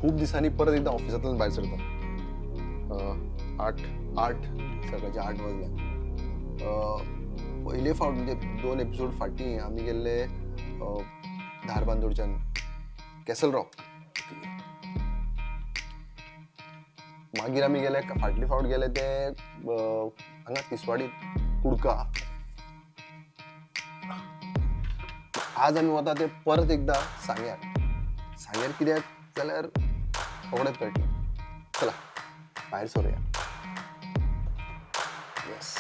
खूब दिसांनी परत एकदां ऑफिसांतल्यान भायर सरता. आठ आठ सकाळचे 8 वाजले. पयले फावट म्हणजे 2 एपिसोड फाटीं आमी गेल्ले धारबांदोडच्यान कॅसल रॉक. मागीर आमी गेले फाटले फावट गेले ते हांगा तिसवाडी कुडका. आज आमी वता ते परत एकदां सांग्यार. सांग्यार कित्याक जाल्यार रोखडेंच कळटलें. चला भायर सरुया. येस,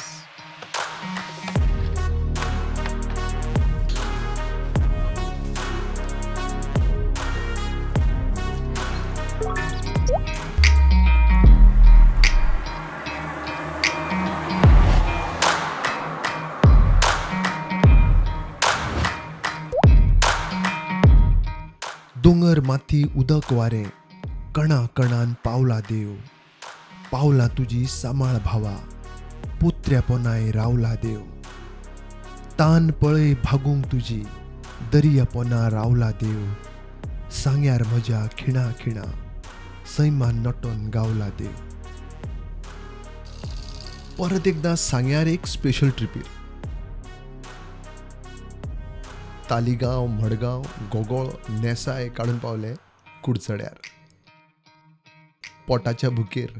दोंगर माती उदक वारें कणा कणान पावला देव, पावला तुजी सांबाळ भावा, पुत्र्या पोनाय रावला देव. तान पळय भागूंक तुजी, दर्या पोना रावला देव, सांग्यार म्हज्या खिणा खिणा सैमान नटोन गावला देव. परत एकदां सांग्यार एक स्पेशल ट्रिपीर. तालिगांव, मडगांव, गोगोळ, नेसाय काडून पावले कुडचड्यार पोटाच्या भुकेर.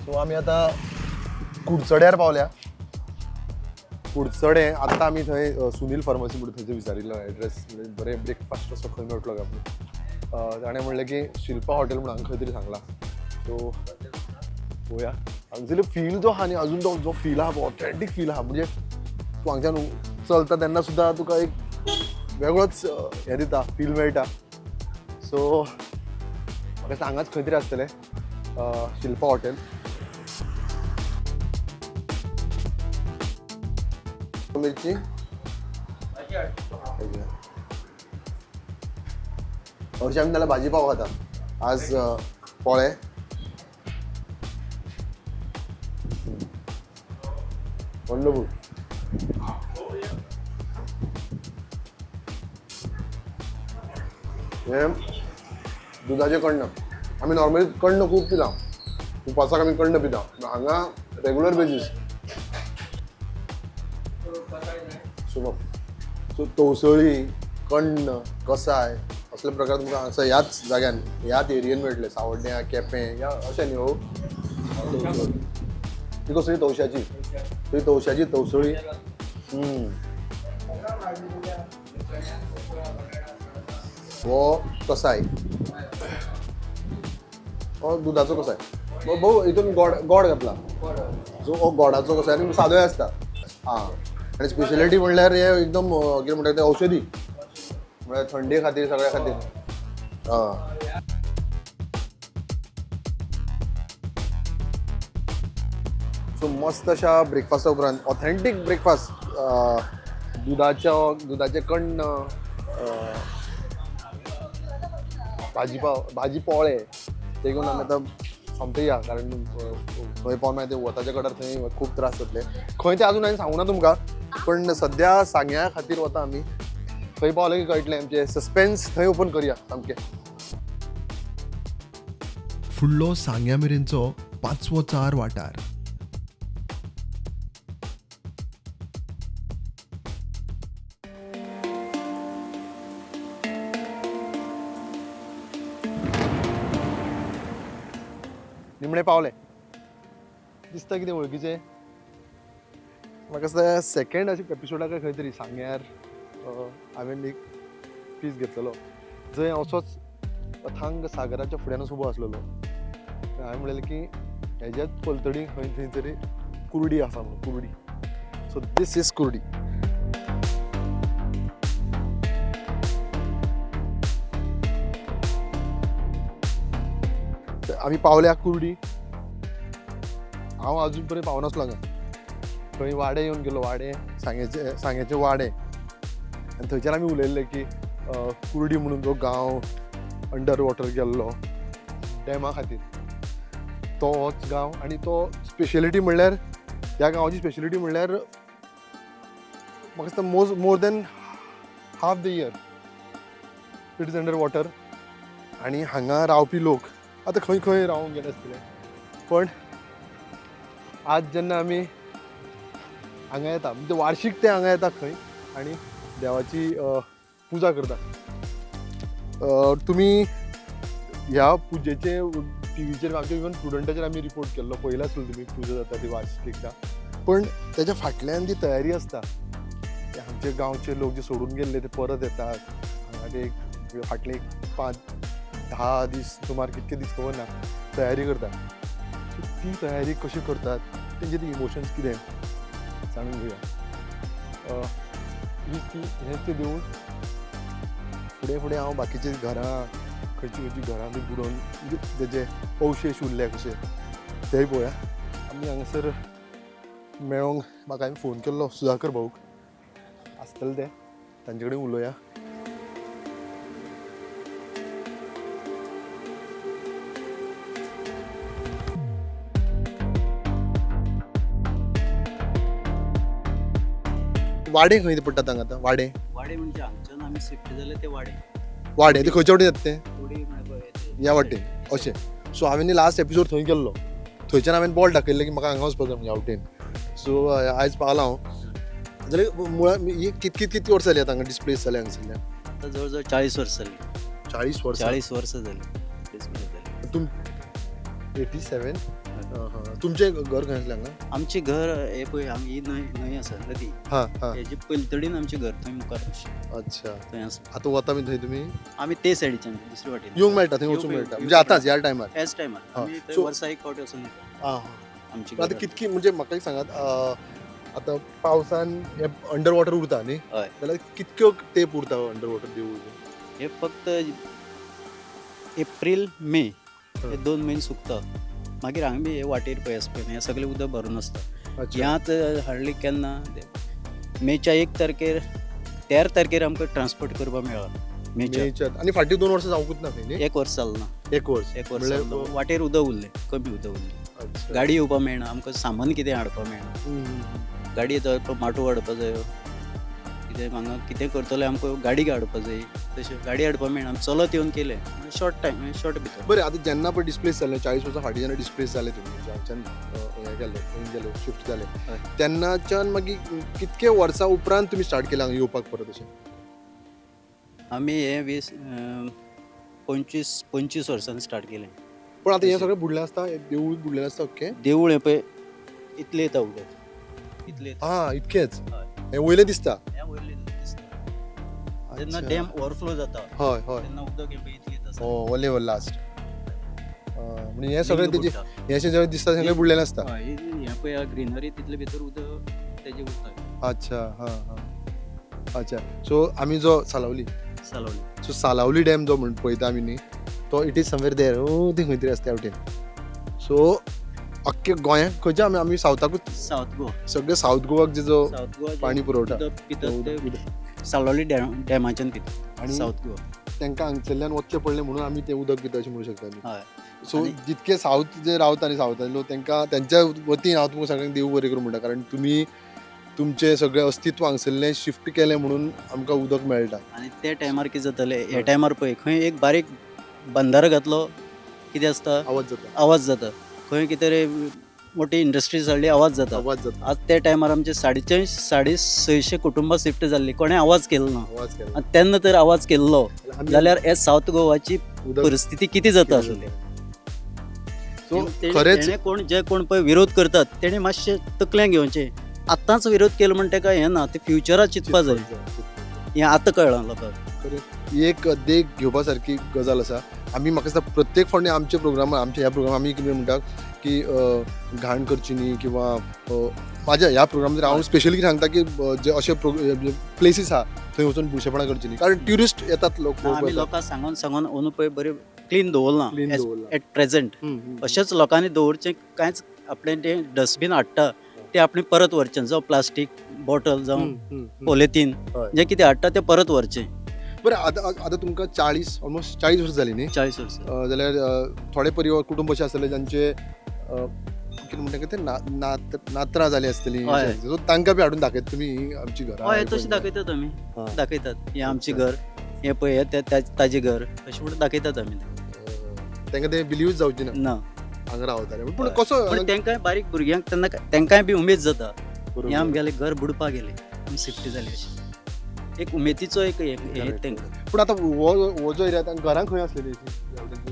सो आमी आतां कुडचड्यार पावल्या. कुडचडे आतां आमी थंय सुनील फार्मासी म्हणून थंयचर विचारिल्लो एड्रेस, म्हणजे बरें ब्रेकफास्ट असो खंय मेळटलो काय म्हणून. ताणें म्हणलें की शिल्पा हॉटेल म्हणून हांगा खंय तरी सांगलां. सो पळोवया. हांगसरलो फील जो आहा न्ही, अजून तो जो फील आहा, ऑथेंटीक फील आहा. म्हणजे तूं हांगच्यान चलता तेन्ना सुद्दां तुका एक वेगळोच हें दिता, फील मेळटा. सो म्हाका दिसता हांगाच खंय तरी आसतलें शिल्पा हॉटेल. मिरची हरशीं आमी जाल्यार भाजी पाव खाता. आज पोळे. वंडरफूल. हें दुदाचें कण्ण. आमी नॉर्मली कण्ण खूब पिता, उपासाक आमी कण्ण पिता. हांगा रेगुलर बेजीस. सो तवसळी, कण्ण, कसाय असले प्रकार तुमकां हांगसर ह्याच जाग्यान, ह्याच एरियेन मेळटले. सावड्ड्यां, केपें ह्या अशें न्ही हो. ती कसली तवशाची, ती तवशाची तवसळी. हो कसाय, हो दुदाचो कसाय. भोव हितून गोड गोड घातला. सो हो गोडाचो कसाय आनी सादोय आसता. आं, आनी स्पेशलिटी म्हणल्यार हे एकदम कितें म्हणटा ते औषधी, म्हळ्यार थंडे खातीर, सगळ्या खातीर. आं, सो मस्त अशा ब्रेकफास्टा उपरांत ऑथेंटीक ब्रेकफास्ट, दुदाचें कण्ण, भाजी पाव, भाजी पोळे ते घेवन आमी आतां सोमते या. कारण खंय पावन मागीर ते वताच्या कडार थंय खूब त्रास जातले. खंय ते अजून हांवें सांगूना तुमकां, पण सद्या सांग्या खातीर वता आमी. खंय पावले की कळटलें. आमचें सस्पेन्स थंय ओपन करुया सामकें. फुडलो सांग्या मेरेनचो पांचवो चार वाठार. निमणे पावले. दिसता कितें वळखीचें म्हाका. दिसता सेकंड अशें एपिसोडाक खंय तरी सांग्यार हांवें एक पीस घेतलेलो, जंय असोच अथांग सागराच्या फुड्यानच उबो आसलेलो. हांवें म्हणलें की हेज्याच पलतडी खंय थंय तरी कुर्डी आसा म्हणून, Curdi. So this is Curdi. आमी पावल्या कुर्डी. हांव अजून पर्यंत पावनासलो हांगा. थंय वाडे येवन गेलो, वाडे सांगेचे, सांगेचे वाडे. आनी थंयच्यान आमी उलयल्ले की कुर्डी म्हणून जो गांव अंडर वॉटर गेल्लो डॅमा खातीर. तो होच गांव आनी तो स्पेशलिटी म्हणल्यार ह्या गांवाची स्पेशलिटी म्हणल्यार म्हाका दिसता more than half the year it is under water. आनी हांगा रावपी लोक आतां खंय खंय रावंक गेले आसतले, पण आज जेन्ना आमी हांगा येता म्हणजे वार्शीक ते हांगा येता खंय आनी देवाची पुजा करता. तुमी ह्या पुजेचे टीव्हीचेर आमच्या इवन स्टुडंटाचेर आमी रिपोर्ट केल्लो, पळयला आसतलो तुमी पुजा जाता ती वार्षिक एकदां. पण तेच्या फाटल्यान जी तयारी आसता ते आमचे गांवचे लोक जे सोडून गेल्ले ते परत येतात हांगा, ते एक फाटले एक 5-10 दीस सुमार कितके दीस खबर ना तयारी करतात. सो ती तयारी कशी करतात, तेंचे ते इमोशन्स कितें जाणून घेवया. हीच ती हेंच तें देवूळ. फुडें फुडें हांव बाकीची घरां खंयची खंयची घरां बी बुडोवन म्हणजे तेजे अवशेश उरले कशे तेय पळोवया. आमी हांगासर मेळोंक म्हाका हांवें फोन केल्लो सुधाकर भाऊक, आसतले ते, तांचे कडेन उलोवया. वाडे खंय पडटा तांकां आतां? वाडे वाडे म्हणजे हांगच्यान आमी शिफ्ट जाले ते वाडे. वाडे ते खंयच्या वटेन येता ते? थोडी म्हळ्यार पळय ते- ह्या वाटेन अशें. सो हांवें लास्ट एपिसोड थंय केल्लो, थंयच्यान हांवें बॉल दाखयल्लें की म्हाका हांगा वचपाक जाय ह्या वटेन. सो आयज पावला हांव. जाल्यार मुळां ही कितकी कितकी वर्सां जाली आतां हांगा डिस्प्लेस जाले हांगसरल्यान? आतां जवळ जवळ 40 वर्सां जाली. 40 वर्सां? 40 वर्सां जाली डिस्प्लेस जाली. तुम 87. तुमचें घर खंय आसलें हांगा? आमचें घर हे पळय हांगा ही न्हंय न्हंय आसा नदी, हां हां. हेजे पलतडीन आमचें घर थंय मुखार अशें. अच्छा. थंय आसा. आतां वता बी थंय तुमी? आमी ते सायडीच्यान दुसरे वाटेन येवंक मेळटा थंय, वचूंक मेळटा म्हणजे आतांच ह्या टायमार? त्याच टायमार हां. आमी थंय So- वर्सा एक फावटी वचून येता. आं. आमचें आतां घर. कितकी म्हणजे म्हाका एक सांगात, आतां पावसान हें अंडर वॉटर उरता न्ही, हय. जाल्यार कितक्यो तेंप उरता अंडर वॉटर देवूळ? हे फक्त एप्रील मे हे 2 म्हयने सुकता, मागीर हांगा बी हे वाटेर पळय आसा पळय हें सगळें उदक भरून आसता. अच्छा. ह्यात हाडली केन्ना मेच्या 1 तारखेर 13 तारखेर आमकां ट्रान्सपोर्ट करपाक मेळ्ळा मेच्या. मेच्या. आनी फाटलीं 2 वर्सां जावंकूच ना थंय न्ही? 1 वर्स जालें ना. 1 वर्स. 1 वर्स म्हणल्यार जालें ना. वाटेर उदक उरलें, कमी उदक उरलें. अच्छा. गाडी येवपाक मेळना आमकां, सामान कितें हाडपाक मेळना. गाडी येता माटो हाडपा जायो, कितें हांगा कितें करतले आमकां गाडी हाडपा जाय, तशें गाडी हाडपाक मेळना, आमी चलत येवन केलें शॉर्ट टायम शॉर्ट भितर. बरें, आतां जेन्ना पळय डिस्प्लेस जालें 40 वर्सां फाटीं जेन्ना डिस्प्लेस जाले तुमी हांगच्यान हें गेले खंय गेले शिफ्ट जाले हय. तेन्नाच्यान मागीर कितके वर्सां उपरांत तुमी स्टार्ट केलें हांगा येवपाक परत अशें? आमी हें 25 वर्सांनी स्टार्ट केलें. पण आतां हें सगळें बुडलें आसता, हें देवूळ बुडलेलें आसता ओके? देवूळ हें पळय इतलें येता उदक, इतलें येता. आं, इतकेंच हय. हें वयलें दिसता. हें वयलें दिसता जेन्ना अच्छा. डॅम ओवरफ्लो जाता हय हय. तेन्ना उदक हें पळय इतलें येता. हो वले लास्ट म्हणजे हें सगळें लिंग तेजें बुडटा. हें अशें जें दिसता सगळें बुडलेलें आसता. हय, हें पळय ग्रिनरी तितले भितर उदक तेजें उरता. अच्छा. हां हां. अच्छा. सो आमी जो सालावली, सालावली, सो सालावली डॅम जो म्हण पळयता आमी न्ही, तो it is somewhere there, ओ ती खंय तरी आसता त्या वटेन. सो अख्खे गोंयाक खंयच्या आमी आमी सावथाकूच सावथ गोवा, सगळे सावथ गोवाक जेजो सावथ गोवा पाणी पुरवठा उदक पितात उदक ते पितात. सालावली डॅमाच्यान पितात आनी सावथ गोवा. तांकां हांगसरल्यान वचचें पडलें म्हणून आमी तें उदक पिता अशें म्हणू शकता आमी. हय. सो आनी- जितके सावथ जे रावता न्ही सावथान लोक तांकां तेंच्या वतीन हांव तुमकां सगळ्यांक देव बरें करूं म्हणटा, कारण तुमी तुमचें सगळें अस्तित्व हांगसरलें शिफ्ट केलें म्हणून आमकां उदक मेळटा. आनी ते टायमार कितें जातालें, हे टायमार पळय खंय एक बारीक बंदारो घातलो कितें आसता आवाज जाता, आवाज जाता, खंय कितें तरी मोठी इंडस्ट्रीज हाडली आवाज जाता. आवाज जाता. आज त्या टायमार आमचे 650 कुटुंबां शिफ्ट जाल्लीं, कोणें आवाज केलो ना. आवाज केला आनी तेन्ना तर आवाज केल्लो आमी जाल्यार हे सावथ गोवाची उदक परिस्थिती कितें जाता आसली. सो खरेंच तेणे कोण जे कोण पळय विरोध करतात तेणे मातशें तकल्यान घेवचें, आतांच विरोध केलो म्हण तेका हें ना, ते फ्युचराक चिंतपा जाय, हें आतां कळ्ळां लोकांक. ही एक देख घेवपा सारकी गजाल आसा. आमी म्हाका दिसता प्रत्येक फावटी आमच्या प्रोग्रामान, आमच्या ह्या प्रोग्रामान आमी कितें म्हणटा की घाण करची न्ही, किंवा म्हाज्या ह्या प्रोग्रामान हांव स्पेशली कितें सांगता की जे अशे प्लेसीस आहा थंय वचून बुरशेपणां करची न्ही, कारण ट्युरिस्ट येतात लोक. आमी लोकांक सांगून सांगून अंदू पळय बरें क्लीन दवरलां क्लीन दवरलां. At present. अशेंच लोकांनी दवरचें, कांयच आपणें तें डस्टबीन हाडटा तें आपणें परत व्हरचें, जावं प्लास्टीक बॉटल जावं पॉलिथीन हय. जें कितें हाडटा तें परत व्हरचें. बरें, आतां आतां तुमकां 40 ऑलमोस्ट 40 वर्सां जालीं न्ही? 40 वर्सां. जाल्यार थोडे परिवार कुटुंब अशें आसतले जांचे कितें म्हणटा ते नात्रां जाली आसतली, हय. सो तांकां बी हाडून दाखयत तुमी ही आमची घरां. हय, तशें दाखयतात आमी, दाखयतात हें आमचें घर, हें पळय हें ताजें घर अशें म्हणून दाखयतात आमी. तांकां ते बिलीवच जावची ना ना हांगा रावताले पूण हय. कसो पूण तांकांय बारीक भुरग्यांक तेन्ना तांकांय बी उमेद जाता, बरोबर. हें आमगेलें घर बुडपा गेलें, आमी सेफ्टी जाली अशी एक उमेदीचो एक हें Correct. तांकां. पूण आतां हो जो एरिया घरां खंय आसलेली?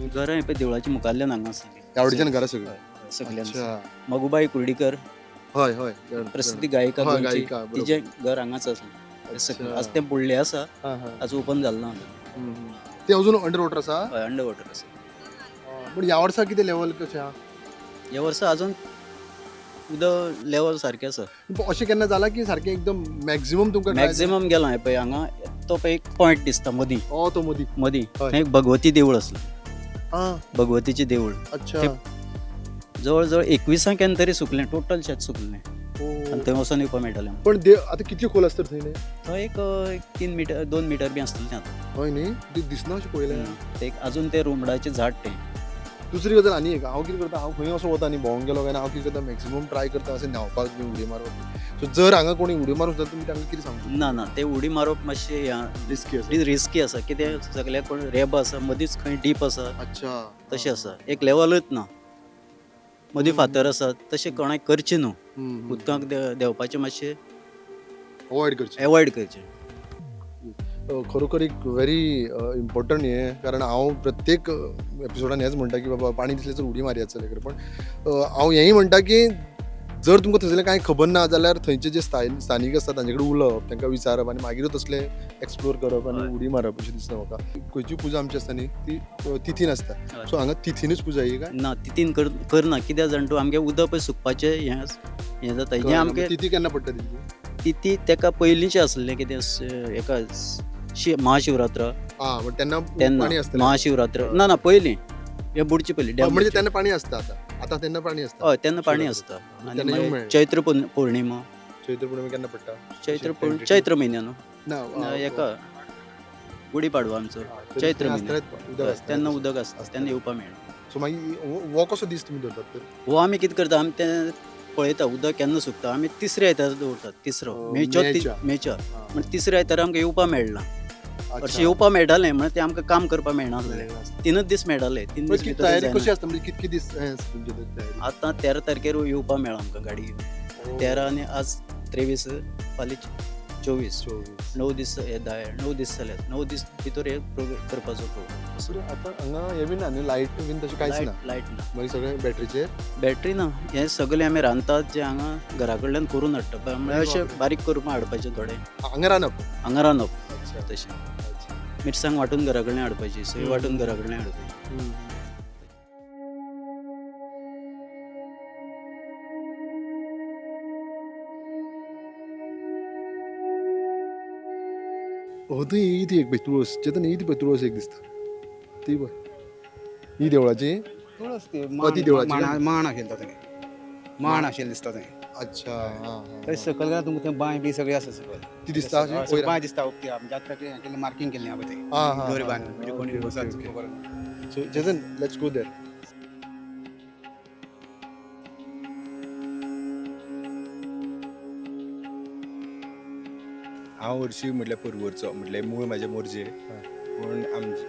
घरां हें पळय देवळाच्या मुखाल्ल्यान हांगा आसलेली. यावडीच्यान घरां सगळीं सगळ्यान. अच्छा. मगुबाई कुर्डीकर हय हय प्रसिद्ध गायिका हय, गोंयची, गायिका, बरोबर. तिजें घर हांगाच आसलें. अच्छा. आज तें बुडलें आसा, हा, हा. आज ओपन जालें ना. ते अजून अंडर वॉटर आसा? हय, अंडर वॉटर आसा. पूण ह्या वर्सा कितें लेवल कशें आहा? ह्या वर्सा अजून उदक लेवल सारकें आसा. अशें केन्ना जालां की सारकें एकदम मॅक्झिमम तुमकां try मॅक्झिमम गेलां. हें पळय हांगा तो पळय एक पॉयंट दिसता मदीं. हो, तो मदीं. मदीं हय. थंय एक भगवती देवूळ आसलें. आं. भगवतीचें देवूळ. अच्छा. जवळ जवळ 21 केन्ना तरी सुकलें, टोटल शेत सुकलें आनी थंय वचोन येवपा मेळटालें. पण आतां कितली खोल आसता थंय? थंय एक 3 मिटर 2 मिटर बी आसतलें तें आतां. हय न्ही, ते दिसना अशें पळयलें. ते अजून ते रुमडाचें झाड तें. दुसरी गजाल आनी एक, हांव कितें करता, हांव खंय असो वता न्ही भोंवंक गेलो काय ना, हांव कितें करता मॅक्सिमम ट्राय करता अशें न्हांवपाक बी उडी मारपाक. सो जर हांगा कोणी उडी मारूंक जाता तुमी तांकां कितें सांगता? ना ना, ते उडी मारप मातशें रिस्की आसा. रिस्की आसा. कितें सगल्याक कोण रेब आसा, मदींच खंय डीप आसा. अच्छा. तशें आसा, एक लेवलूच ना, मदीं फातर आसा, तशें कोणाक करचें न्हू. उदकांत देंवपाचें मातशें अवॉयड करचें, एवॉयड करचें. खरोखर एक व्हेरी इम्पॉर्टंट हें, कारण हांव प्रत्येक एपिसोडान हेंच म्हणटा की बाबा पाणी दिसलें तर उडी मारयात चले. पण हांव हेंय म्हणटा की जर तुमकां थंयसरलें कांय खबर ना जाल्यार थंयचे जे स्थानीक आसता तांचे कडेन उलोवप, तांकां विचारप आनी मागीरूच तसलें एक्सप्लोर करप आनी उडी मारप अशें दिसता म्हाका. खंयची पुजा आमची आसता न्ही ती तिथीन आसता, सो हांगा तिथीनूच पुजा ही काय ना? तिथीन करना. कित्याक जाण तूं, आमगे उदक पळय सुकपाचें हें जाता. हें आमगे तिथी केन्ना पडटा तिची? तिथी तेका पयलींचें आसलें कितें हेका महाशिवरात्र. तेन्ना तेन्ना महाशिवरात्र ना ना पयलीं हे बुडचे पयलीं म्हणजे तेन्ना पाणी आसता. आतां आतां तेन्ना पाणी आसता. हय, तेन्ना पाणी आसता. आनी चैत्र पौर्णिमा. चैत्र पौर्णिमा केन्ना पडटा? चैत्र चैत्र म्हयन्या न्हू ना, हेका गुडी पाडवा आमचो चैत्र म्हयन्या, तेन्ना उदक आसता, तेन्ना येवपा मेळना. सो मागीर हो कसो दीस तुमी धरतात तर? हो आमी कितें करता, आमी तें पळयता उदक केन्ना सुकता, आमी तिसऱ्या आयतारा दवरतात. तिसरो मेच्या मेच्या म्हणजे तिसऱ्या आयतारा आमकां येवपा मेळना. अशें येवपा मेळटालें म्हणल्यार तें आमकां काम करपाक मेळनासलें. 3 दीस मेळटाले. 3 दीस तयारी कशी आसता म्हणजे कितके दीस? आतां 13 तारखेर येवपा मेळ्ळा आमकां गाडी घेवन. 13 आनी आज 23, फाल्यां 24, 9 दीस हे 9 दीस जाले. 9 दीस भितर हे करपाचो प्रोग्राम. आतां हांगा हें बी ना न्ही, लायट बीन तशें कांयच ना? लायट ना. मागीर सगळें बॅटरीचेर? बॅटरी ना, हें सगळें आमी रांदतात जें हांगा घरा कडल्यान करून हाडटा. म्हळ्यार अशें बारीक करून हाडपाचें थोडें. हांगा रांदप? हांगा रांदप तशें. मिरसांग वांटून घरा कडल्यान हाडपाची, सोय वांटून घरा कडल्यान हाडपाची. हो थंय ही ती एक पळय तुळस, चेतन ही ती पळय तुळस एक दिसता ती पळय, ही देवळाची तुळस ती ती देवळाची माण आशिल्लो थंय, माण आशिल्लो दिसता थंय. अच्छा. थंय सकयल गेल्यार तुमकां थंय बांय बी सगळी आसा सकयल. ती दिसता अशी बांय दिसता. ओके, आमच्या आतां मार्कींग केल्लें आहा पळय थंय दोरी बांदून, म्हणजे कोणी वचत. So Chetan, let's go there. हांव हरशीं म्हटल्यार पर्वरचो, म्हटल्यार मूळ म्हाजें मोरजे, पूण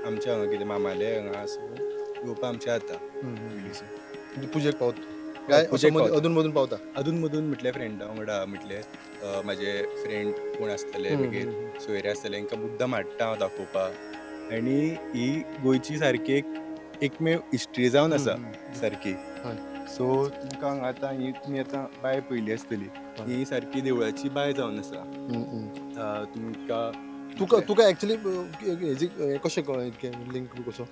आमच्या हांगा कितें मामाले हांगा आसून येवपा आमचें जाता. पुजेक पावता काय अदून मदून पावता? अदून मदून म्हटल्यार फ्रेंडा वांगडा, म्हटल्यार म्हाजे फ्रेंड कोण आसतले, मागीर सोयरे आसतले, तांकां मुद्दम हाडटा हांव दाखोवपाक. आनी ही गोंयची सारकी एकमेव हिस्ट्री जावन आसा सारकी. सो तुमकां हांगा आतां ही तुमी आतां बांय पळयली आसतली, ही सारकी देवळाची बांय जावन आसा. तुमकां तुका तुका एक्चुअली हेजी कशें कळ्ळें इतकें लिंक कसो?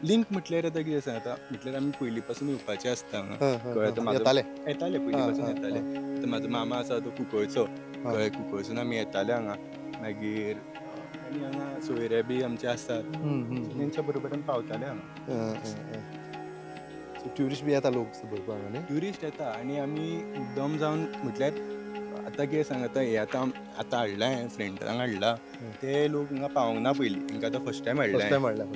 लिंक म्हटल्यार आतां कितें आसा, आतां म्हटल्यार आमी पयलीं पासून येवपाचें आसता हांगा. येताले येताले पयलीं पासून येताले. आतां म्हाजो मामा आसा तो कुंकळचो, कळ्ळें, कुंकळसून आमी येताले हांगा. मागीर आनी हांगा सोयरे बी आमचे आसात, तेंच्या बरोबर आमी पावताले हांगा. ट्युरिस्ट बी येता लोक भरपूर हांगा न्ही? ट्युरिस्ट येता आनी आमी मुद्दम जावन म्हटल्यार आतां कितें सांग, आतां हें आतां आतां हाडलां हांवें फ्रेंडांक हाडलां, ते लोक हांगा पावोंक ना पयलीं, तांकां आतां फर्स्ट टायम हाडलां. फर्स्ट टायम हाडलां.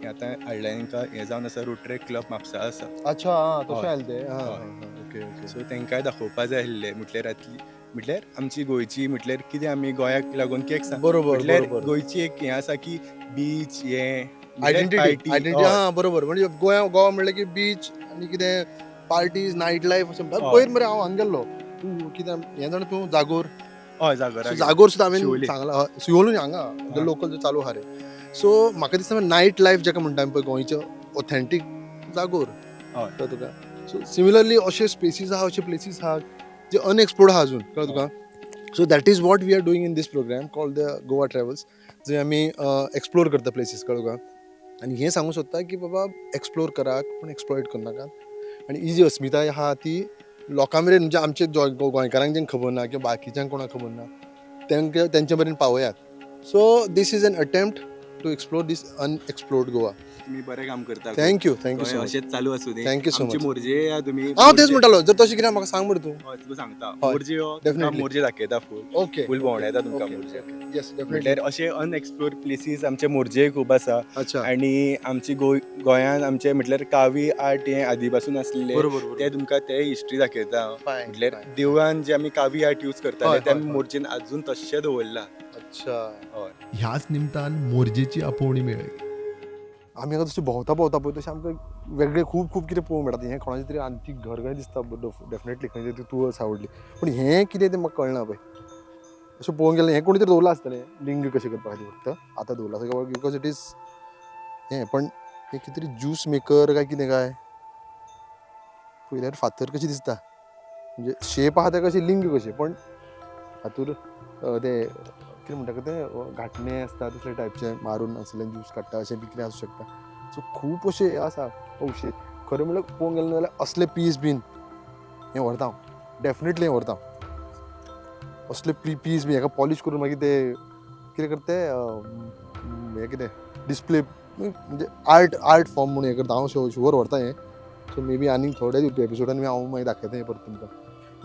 हें आतां हाडलें तांकां हें जावन आसा रोटरी क्लब म्हापसा आसा. अच्छा, आं, तशें हय. आयलें तें. आं, हय. आं, ओके ओके. सो तांकांय दाखोवपा जाय आसलें, म्हटल्यार रातली म्हटल्यार आमची गोंयची, म्हटल्यार कितें आमी गोंयाक लागून की एक म्हटल्यार गोंयची एक हें आसा की बीच हें आयडेंटिटी party, identity. हय. हां, बरोबर. म्हणजे गोंया गोवा म्हणलें की बीच आनी कितें पार्टीज, नायट लायफ अशें म्हणटात. हय. पयर मरे हांव हांगा गेल्लो, तूं कितें हें जाणा तूं, जागोर. हय, जागोराक. सो जागोर सुद्दां हांवें शिवोली. सांगलां. हय, शिवोली हांगा हा. लोकल जो चालू आहा रे. सो म्हाका दिसता नायट लायफ जाका म्हणटा आमी पळय, गोंयचें ऑथेंटीक जागोर. हय. कळ्ळें तुका? सो सिमिलरली अशे स्पेसीस आहा, अशे प्लेसीस आहा जे अनएक्सप्लोर्ड आहा अजून, कळ्ळें तुका? So that is what we are doing in this program called the Goa Travels, जंय आमी एक्सप्लोर करता प्लेसीस, कळ्ळें तुका? आनी हें सांगूंक सोदता की बाबा एक्सप्लोर करात पूण एक्सप्लॉयट करनाकात. आनी ही जी अस्मिताय आहा ती लोकां मेरेन, म्हणजे आमचे गोंयकारांक जेंका खबर ना किंवा बाकीच्यांक कोणाक खबर ना, तेंकां तेंचे मेरेन पावयात. So this is an attempt to explore this unexplored Goa. तुमी बरें काम करता. Thank you, thank you Goa so much. अशेंच चालू आसूं दी. Thank you so आमची much. Morjim या तुमी. हांव तेच म्हणटालो, जर तशें कितें म्हाका सांग मरे तूं. हय, तुका सांगता. हय, मोरजे यो, तुमकां definitely. Morjim दाखयता फूल. ओके. फूल भोंवडायता तुमकां मोरजे. Yes, definitely. म्हटल्यार अशे अनएक्सप्लोर्ड प्लेसीस आमचे मोरजे खूब आसा. आनी आमची गोंयांत आमचे म्हटल्यार कावी आर्ट हें आदी पासून आसलें, बरोबर ते तुमकां ते हिस्ट्री दाखयता. फायन. म्हटल्यार देवळान जे आमी कावी आर्ट यूज करताले हय, ते आमी हय, हय. मोरजेन अजून तशें दवरलां. ह्याच निमतान मोरजेची आपोवणी मेळ्ळी. आमी आतां तशें भोंवता भोंवता पळय तशें आमकां वेगळें खूब खूब कितें पळोवंक मेळटा. हें कोणाचें तरी आंतीक घर कशें दिसता, डेफिनेटली खंय तरी तुळस आवडली, पूण हें कितें तें म्हाका कळना पळय. अशें पळोवंक गेल्यार हें कोणी तरी दवरलां आसतलें लिंग कशें करपा खातीर, फक्त आतां दवरलां आसतलें because it is हें. पण हें कितें तरी ज्यूस मेकर काय कितें काय, पळयल्यार फातर कशी दिसता, म्हणजे शेप आहा तें कशें लिंग कशें, पण हातूर तें कितें म्हणटा तें घाटणे आसता तसले टायपचे मारून आसलें ज्यूस काडटा अशें बी कितें आसूं शकता. सो खूब अशें हें आसा औशे. खरें म्हणल्यार पळोवंक गेलें जाल्यार असले पीस बीन हें व्हरता हांव, डेफिनेटली हें व्हरता हांव. असले पीस बी हेका पॉलीश करून मागीर ते कितें करता ते हें कितें डिस्प्ले, म्हणजे आर्ट फॉर्म म्हणून हें करता हांव. शुवर व्हरता हें. सो मे बी आनीक थोडे एपिसोडान हांव मागीर दाखयता हें परत तुमकां.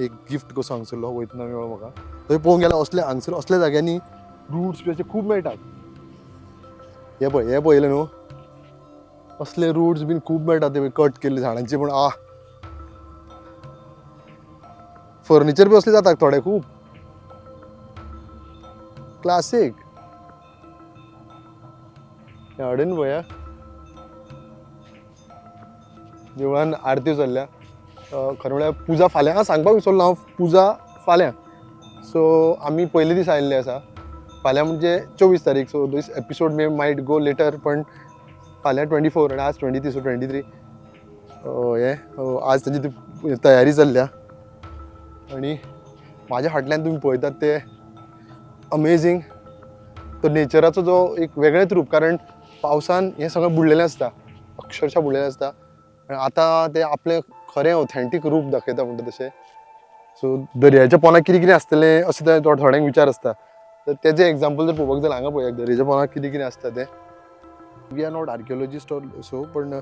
एक गिफ्ट कसो हांगसरलो वयतना मेळ्ळो म्हाका. थंय पळोवंक गेल्यार असले हांगसर असल्या जाग्यांनी रुट्स बी अशे खूब मेळटात. हे पळय, हे पळयलें न्हू, असले रुट्स बीन खूब मेळटात ते कट केल्ले झाडांचे. पूण आ फर्निचर बी असले जाता थोडे खूब क्लासीक. हाडून पळया देवळान आरत्यो चल्ल्या. खरें म्हळ्यार पुजा फाल्यां, सांगपाक विसरलो हांव, पुजा फाल्यां. सो आमी पयले दीस आयिल्ले आसा, फाल्यां म्हणजे 24 तारीख. So this episode may might go later, पण फाल्यां 24 आनी आज 23, सो 23 हें आज ताजी ती तयारी चल्ल्या. आनी म्हाज्या फाटल्यान तुमी पळयतात ते अमेजींग तो नेचराचो जो एक वेगळेंच रूप, कारण पावसान हें सगळें बुडलेलें आसता, अक्षरशा बुडलेलें आसता. आनी आतां तें आपलें खरें ऑथेंटीक रूप दाखयता म्हणटा तशें. सो दर्याच्या पोंदा कितें कितें आसतलें अशें तें थोड्यांक विचार आसता, तर तेजें एग्जाम्पल जर पळोवपाक जाल्यार हांगा पळयात दर्याच्या पोंदा कितें कितें आसता तें. We are not archaeologist or so, पण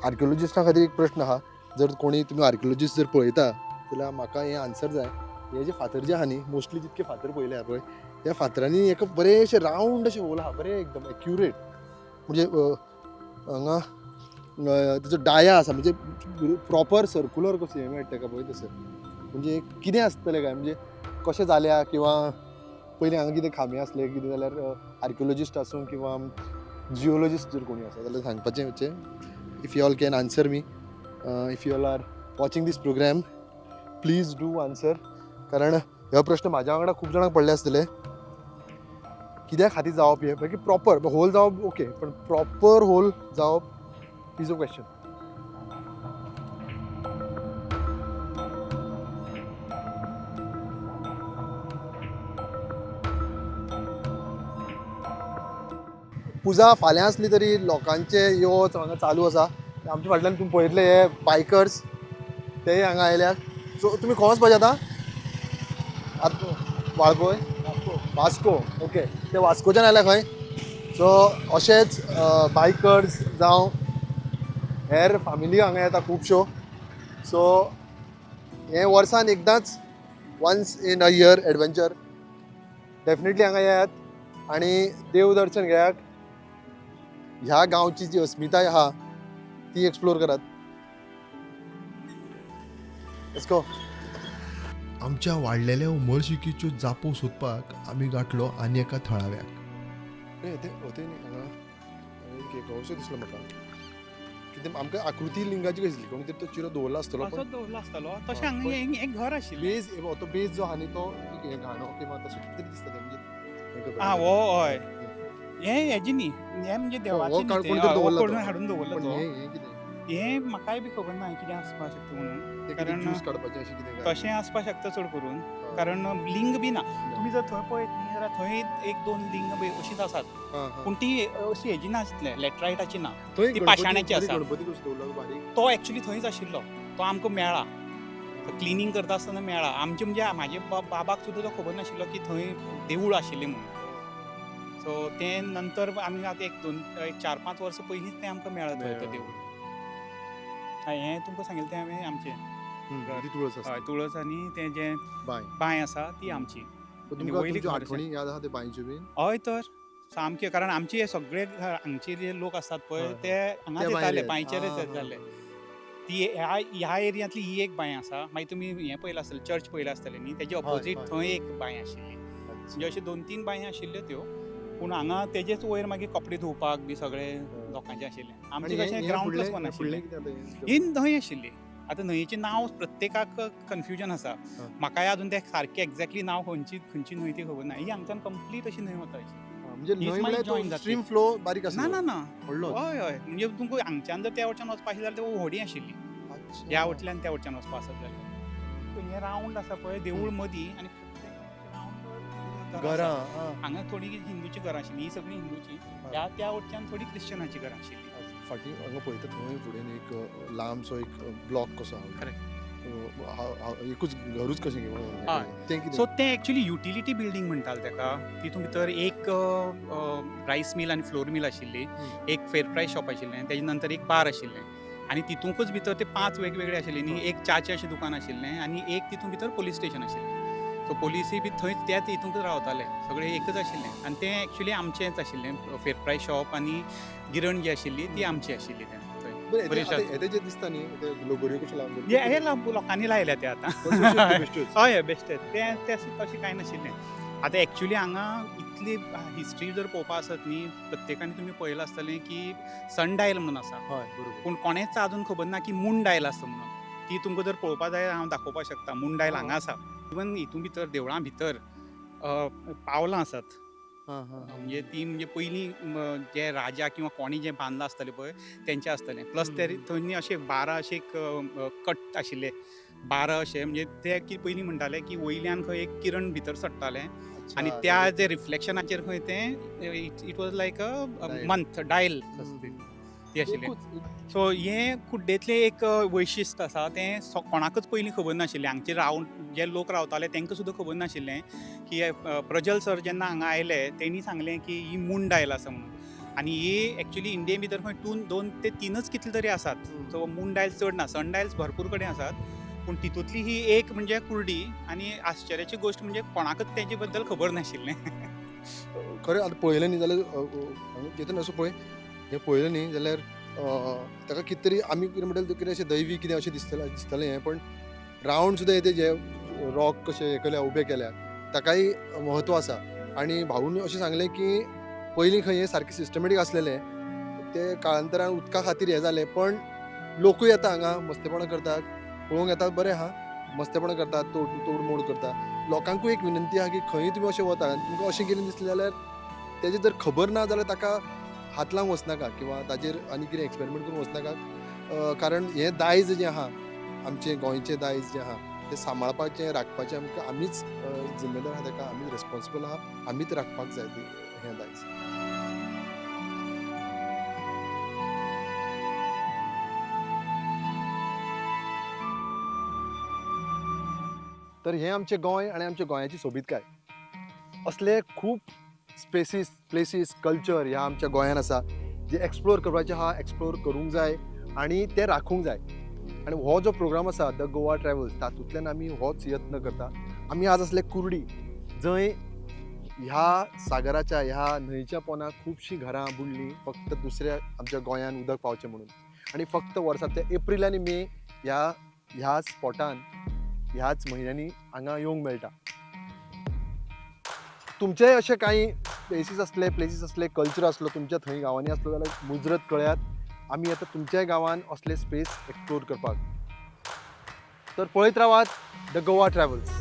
आर्किओलॉजिस्टा खातीर एक प्रश्न आहा, जर कोणी तुमी आर्किओलॉजिस्ट जर पळयता जाल्यार म्हाका हें आन्सर जाय. हे जे फातर जे आहा न्ही, मोस्टली जितके फातर पळयले पळय, त्या फातरांनी एक बरें अशें रावंड अशें होल आहा, बरें एकदम एक्युरेट. म्हणजे हांगा तेजो डाया आसा, म्हणजे प्रॉपर सर्कुलर कशें हें मेळटा तेका पळय तशें. म्हणजे कितें आसतलें काय, म्हणजे कशें जाल्या किंवा पयलीं हांगा कितें खांबे आसले कितें जाल्यार आर्किओलॉजिस्ट आसूं किंवा जिओलॉजिस्ट जर कोणी आसा जाल्यार सांगपाचें मातशें. If you all can answer me, if you all are watching this program, please do answer. कारण हो प्रश्न म्हाज्या वांगडा खूब जाणांक पडले आसतले, कित्या खातीर जावप हें, मागीर प्रॉपर होल जावप ओके, पण प्रॉपर होल जावप is a question. पुजा फाल्यां आसली तरी लोकांचे यो वच हांगा चालू आसा. आमच्या फाटल्यान तुमी पळयतले हे बायकर्स तेय हांगा आयल्यात. सो तुमी खंय वचपाचे आतां? आतां वाळपय, वास्को. ओके, ते वास्कोच्यान आयल्या खंय. सो अशेच बायकर्स जावं हेर फॅमिली हांगा येता खुबश्यो. सो हें वर्सान एकदांच, once in a year adventure. Definitely हांगा येयात आनी देव दर्शन घेयात. ह्या गांवची जी अस्मिताय आहा ती एक्सप्लोर करात. Let's go. आमच्या वाडलेल्या उमळशिकीच्यो जापो सोदपाक आमी गांठलो आनी एका थळाव्याक. ए, ते ते न्ही हांगा एक गांवचो दिसलो म्हाका कितें आमकां आकृती लिंगाची कशी दिसली, कोणी तरी तो चिरो दवरला आसतलो. पण तसोच दवरलो आसतलो. तशें हांगा हें घर आशिल्लें. बेज, तो बेज जो आहा न्ही तो एक हें घाणो किंवा तशें कितें तरी दिसता तें, म्हणजे हें करता. आं, हो हय, हें हेजी न्ही, हें म्हणजे देवाचें हो न्ही काड तें. कोण तरी हय, हो दवरला कोण तो. हाडून दवरला पण तो. हें कितें? हें म्हाकाय बी खबर ना कितें आसपाक शकता म्हणून. ते कितें कारण ज्यूस काडपाचें अशें कितें काय? तशें आसपाक शकता चड करून, हा. कारण लिंग बी ना. तुमी जर थंय पळयत न्ही जाल्यार थंय एक दोन लिंग बी अशीच आसात, हा, हा. पूण ती अशी हेजी नासले, लॅटरायटाची ना. थंय ती गणपती- पाशाणाची आसा. गणपती कसो दवरला बारीक. तो एक्चुली थंयच आशिल्लो, तो आमकां मेळ्ळा क्लिनींग करता आसतना मेळ्ळा. आमचे म्हणजे म्हाजे बाबाक सुद्दां तो खबर नाशिल्लो की थंय देवूळ आशिल्लें म्हणून. सो तें नंतर आमी आतां एक दोन एक 4-5 वर्सां पयलींच तें आमकां मेळ्ळां थंय तें देवूळ. हें तुमकां सांगिल्लें तें हांवें आमचें ती तुळस आसता. हय, तुळस आनी तें जें बांय. बांय आसा ती आमची. पण तुमकां वयली तुमच्यो खबर आठवणी याद आहा ते बांयच्यो बीन? हय तर सामकें, कारण आमचे हे सगळे हांगचे जे लोक आसात पळय हय, ते हांगाच त्या येताले, बांयचेर. बांयचेरच येताले. ती ह्या एरियांतली ही एक बांय आसा. मागीर तुमी हें पळयलां आसतलें, चर्च पळयलां आसतलें न्ही, तेजे ऑपोजीट थंय एक बांय आशिल्ली. म्हणजे अश्यो 2-3 बांयो आशिल्ल्यो त्यो, पूण हांगा तेजेच वयर मागीर कपडे धुवपाक बी सगळे लोकांचे आशिल्ले. आमचें कशें ग्रावंड प्लस वन आशिल्लें. ही न्हंय आशिल्ली. आतां न्हंयेचें नांव प्रत्येकाक कन्फ्युजन आसा, म्हाकाय अजून तें सारकें एक्झॅक्टली नांव खंयची खंयची न्हंय ती खबर ना. ही हांगच्यान कंप्लीट अशी न्हंय वता अशी. म्हणजे हीच न्हंय मागीर म्हळ्यार join जातली. स्ट्रीम फ्लो बारीक आसा. ना ना ना, व्हडलो. हय हय, म्हणजे तुमकां हांगच्यान जर त्या वटच्यान वचपा आशिल्लें जाल्यार ते व्हडी आशिल्ली, ह्या वटल्यान त्या वटच्यान वचपा आसत जाल्यार. हें रावंड आसा पळय देवूळ मदीं, आनी घरां. हांगा थोडी हिंदूची घरां आशिल्ली, ही सगळीं हिंदूची, ह्या त्या वटच्यान थोडी क्रिश्चनाची घरां आशिल्ली. फाटीं हांगा पळयता थंय फुडें एक लांबसो एक ब्लॉक कसो आहा. एकूच घरूच कशें तें कितें? सो तें एक्चुली युटिलिटी बिल्डींग म्हणटाले तेका. तितून भितर एक रायस मिल आनी फ्लोर मिल आशिल्ली, एक फेर प्रायस शॉप आशिल्लें, तेजे नंतर एक बार आशिल्लें, आनी तितूंकच भितर ते 5 वेगवेगळे आशिल्ले न्ही. एक च्याचें अशें दुकान आशिल्लें आनी एक तितून भितर पोलीस स्टेशन आशिल्लें. सो पोलिसूय बी थंयच त्याच हितूंकच रावताले, सगळें एकच आशिल्लें. आनी तें एक्चुली आमचेंच आशिल्लें, फेर प्रायस शॉप आनी गिरण जी आशिल्ली ती आमची आशिल्ली तेन्ना थंय. बरें, हें जें दिसता न्ही ते लोगोऱ्यो कश्यो लावन हे लोकांनी लायल्या ते आतां. हय, बेश्टे तें तशें कांय नाशिल्लें. आतां एक्चुली हांगा इतली हिस्ट्री जर पळोवपा आसत न्ही, प्रत्येकान तुमी पळयलां आसतलें की सन डायल म्हणून आसा, पूण कोणेंच अजून खबर ना की मून डायल आसा म्हणून. ती तुमकां जर पळोवपा जाय हांव दाखोवपाक शकता. मून डायल हांगा आसा. इवन हितून भितर देवळां भितर पावलां आसात. म्हणजे ती म्हणजे पयलीं जे राजा किंवा कोणी जें बांदलां आसतलें पळय तेंचें आसतलें. प्लस ते थंय न्ही अशे 12 अशे एक कट आशिल्ले, 12 अशे, म्हणजे ते की पयलीं म्हणटाले की वयल्यान खंय एक किरण भितर सरतालें आनी त्या जे रिफ्लेक्शनाचेर खंय तें it was like a month dial ती आशिल्ली. सो हें कुड्डेंतलें एक वैशिश्ट आसा, तें कोणाकच पयलीं खबर नाशिल्लें. हांगचे रावन जे लोक रावताले तांकां सुद्दां खबर नाशिल्लें की प्रजल सर जेन्ना हांगा आयले तेणी सांगलें की ही मून डायल आसा म्हणून. आनी ही एक्चुली इंडिये भितर खंय 2 ते 3 कितले तरी आसात. सो मून डायल चड ना, सन डायल्स भरपूर कडेन आसात, पूण तितूंतली ही एक म्हणजे कुर्डी. आनी आश्चर्याची गोश्ट म्हणजे कोणाकच तेजे बद्दल खबर नाशिल्लें. खरें आतां पळयलें न्ही जाल्यार चेतन असो पळय, हें पळयलें न्ही जाल्यार ताका कितें तरी आमी कितें म्हणटाले कितें अशें दैवी कितें अशें दिसतलें हें, पण रावंड सुद्दां हें जे रॉक कशें हें केल्या उबे केल्या ताकाय म्हत्व आसा. आनी भाऊन अशें सांगलें की पयलीं खंय हें सारकें सिस्टमॅटीक आसलेलें, ते काळांतरान उदका खातीर हें जालें, पण लोकूय येता हांगा मस्तेपणां करतात, पळोवंक येतात बरें आहा, मस्तेपणां करतात, तोडमोड करता. लोकांकूय एक विनंती आहा की खंय तुमी अशें वता आनी तुमकां अशें कितें दिसलें जाल्यार तेजें जर खबर ना जाल्यार ताका हात लावंक वचनाका किंवा ताजेर आनी कितें एक्सपेरिमेंट करूंक वचनाका, कारण हें दायज जें आहा आमचें गोंयचें दायज जें आहा तें सांबाळपाचें राखपाचें आमकां आमीच जिम्मेदार आहा, ताका आमीच रिस्पोन्सिबल आहा, आमीच राखपाक जाय हें दायज. तर हें आमचें गोंय आनी आमच्या गोंयाची सोबीतकाय. असले खूब स्पेसीस प्लेसीस कल्चर ह्या आमच्या गोंयान आसा जे एक्सप्लोर करपाचें आहा, एक्सप्लोर करूंक जाय आनी ते राखूंक जाय. आनी हो जो प्रोग्राम आसा the Goa travels तातूंतल्यान आमी होच यत्न करता. आमी आज आसले कुर्डी, जंय ह्या सागराच्या ह्या न्हंयच्या पोंदा खुबशीं घरां बुडलीं फक्त दुसऱ्या आमच्या गोंयान उदक पावचें म्हणून. आनी फक्त वर्सांतले एप्रील आनी मे ह्या ह्या स्पॉटान ह्याच म्हयन्यांनी हांगा येवंक मेळटा. तुमचेय अशे कांय प्लेसीस आसले, प्लेसीस आसले, कल्चर आसलो तुमच्या थंय गांवांनी आसलो जाल्यार मुजरत कळयात. आमी आतां तुमच्याय गांवान असले स्पेस एक्सप्लोर करपाक. तर पळयत रावात the Goa travels.